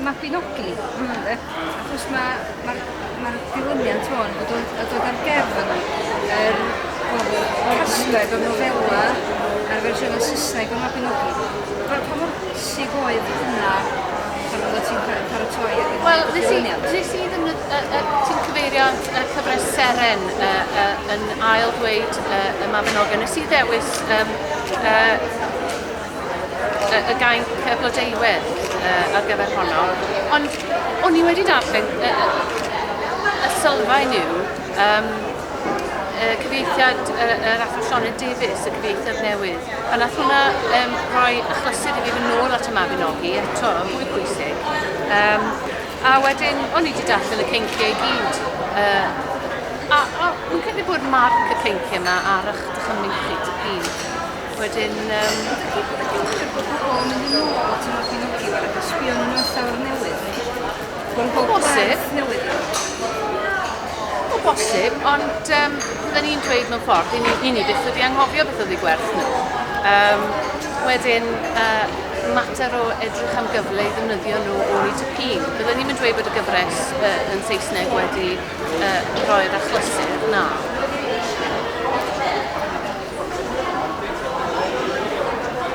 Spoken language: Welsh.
Mabinogi, ynde? Achos mae'r ma, ma dilyniant hwn yn dod, yn dod ar gefn yr casgliad o nofela a'r fersiwn Saesneg o'r Mabinogi. Pa mor bwysig oedd hwnna pan oeddet ti'n paratoi ar gyfer Wel, nes i, nes i ddim... Ti'n cyfeirio at y cyfres Seren yn ail ddweud y Mabinogi. Nes i ddewis y, y gainc y Blodeuwedd ar gyfer honno. Ond o'n i wedi darllen y, y sylfaen yw y cyfieithiad yr Athro Sioned Davies, y cyfieithiad newydd. A nath hwnna rhoi achlysur i fi fynd nôl at y Mabinogi eto, yn fwy pwysig. A wedyn, o'n i wedi darllen y ceinciau i gyd. A fi'n credu bod marc y ceinciau yma ar eich dychymyg chi tipyn. Wedyn... Ydych chi'n wir bod pobl yn mynd yn ôl at y Mabinogi warach a sbio nhw'n mewn llawr newydd? Bod O bosib. Newydd. O bosib, ond bydden ni'n dweud mewn ffordd, i ni, i ni byth wedi anghofio beth oedd eu gwerth nhw. Wedyn, mater o edrych am gyfle i ddefnyddio nhw o'n i tipyn. Bydden ni'n dweud bod y gyfres yn Saesneg wedi rhoi'r achlysur, na.